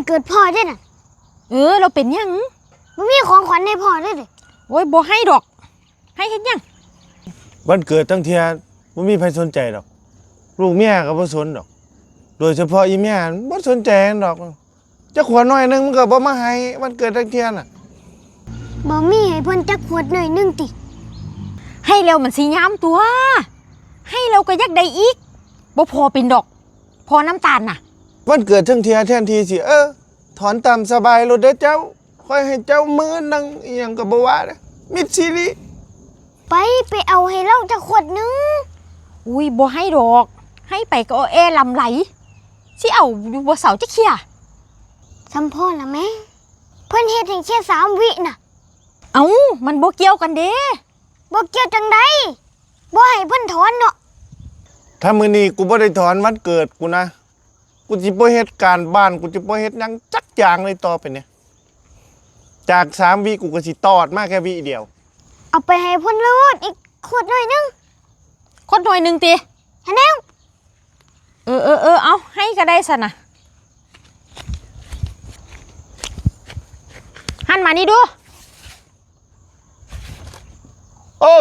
ເກີດພໍ່ເດ້ນະ. ເອີ ແລ້ວເປັນຫຍັງ? ບໍ່ມີຂອງຂວັນໃຫ້ພໍ່ເດ້. ໂອ້ຍ ບໍ່ໃຫ້ດອກ. ໃຫ້ເຮັດຫຍັງ? ວັນເກີດທັງເທື່ອບໍ່ມີໃຜສົນໃຈດອກ. ລູກເມຍກໍບໍ່ສົນດອກ. ໂດຍສະເພາະອີ່ແມ່ບໍ່ສົນໃຈຫຍັງດອກ. ຈັກຂວດໜ້ອຍໜຶ່ງມັນກໍບໍ່ມາໃຫ້ວັນເກີດຈັກເທື່ອນະ. ບໍ່ມີໃຫ້ເພິ່ນຈັກຂວດໜ້ອຍໜຶ່ງຕິ? ໃຫ້ແລ້ວມັນຊິຍາມຕົວະ. ໃຫ້ແລ້ວກໍຢາກໄດ້ອີກ. ບໍ່ພໍເປັນດອກ ພໍ່ນ້ຳຕານນະ. ວັນເກີດເທິງເທື່ອ ແທນທີ່ຊິ ເອີ ຖອນຕາມສະບາຍໂລດເດີເຈົ້າ, ຂ້ອຍໃຫ້ເຈົ້າໝື່ນໜຶ່ງ ອີ່ຫຍັງກໍບໍ່ວ່າເດ້ ມິດຊີລີ. ໄປ ໄປເອົາໃຫ້ລາວຈັກຂວດໜຶ່ງ. ອຸ້ຍ ບໍ່ໃຫ້ດອກ. ໃຫ້ໄປກໍເອົາແອລຳໄຫຼ. ຊິເອົາຢູ່ບໍ່ເຊົາຈັກເທື່ອ. ສ່ຳພໍ່ລະແມ່. ເພິ່ນເຮັດໃຫ້ແຄ່ສາມວິນະ. ເອົ້າ ມັນບໍ່ກ່ຽວກັນເດ້. ບໍ່ກ່ຽວຈັ່ງໃດ? ບໍ່ໃຫ້ເພິ່ນຖອນເນາະ. ຖ້າມື້ນີ້ກູບໍ່ໄດ້ຖອນວັນເກີດກູນະ, ກູຊິບໍ່ເຮັດການບ້ານ, ກູຊິບໍ່ເຮັດຫຍັງຈັກຢ່າງເລີຍຕໍ່ໄປນີ້. ຈາກສາມວິ ກູກໍຊິຕອດມາແຄ່ວິດຽວ. ເອົາໄປໃຫ້ເພິ່ນໂລດ ອີກຂວດໜ້ອຍໜຶ່ງ. ຂວດໜ້ອຍໜຶ່ງຕິ? ຫັ້ນແຫຼ້ວ. ເອີ ເອີ ເອີ ເອົາ ໃຫ້ກໍໄດ້ຊັ້ນນະ. ຫັນມານີ້ດູ. ໂອ້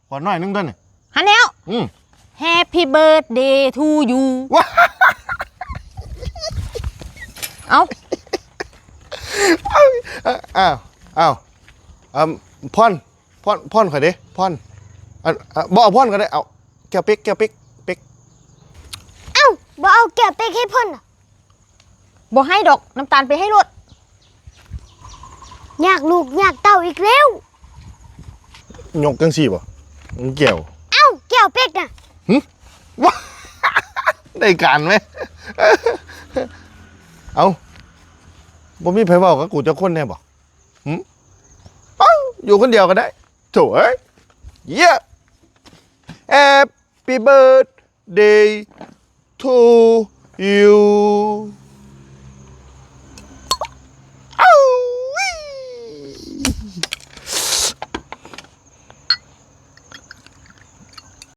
ຂໍໜ້ອຍໜຶ່ງເດີນີ້. ຫັ້ນແຫຼ້ວ. ອືມ. Happy birthday to you. ວ້າ ເອົ້າ ເອົ້າ ເອົ້າ ເອົ້າ ພອນ ພອນ ພອນຂ້ອຍເດ້ ພອນ. ອັນ ອາ ບໍ່ເອົາພອນກໍໄດ້ ເອົາແກ້ວເປັກ ແກ້ວເປັກ ເປັກ. ເອົ້າ ບໍ່ເອົາແກ້ວເປັກໃຫ້ເພິ່ນ. ບໍ່ໃຫ້ດອກ ນ້ຳຕານໄປໃຫ້ໂລດ. ຍາກລູກຍາກເຕົ້າອີກແລ້ວ. ຍົກຈັ່ງຊີ້ບໍ່? ແກ້ວ. ເອົ້າ ແກ້ວເປັກນະ. ຫຶ? ວ້າ ໄດ້ການເວີຍ. ເອົ້າ ບໍ່ມີໃຜເວົ້າກັບກູຈັກຄົນແດ່ບໍ່? ຫຶ? ເອົ້າ ຢູ່ຄົນດຽວກໍໄດ້. ໂຖເອີຍ. Yeah. Happy birthday to you.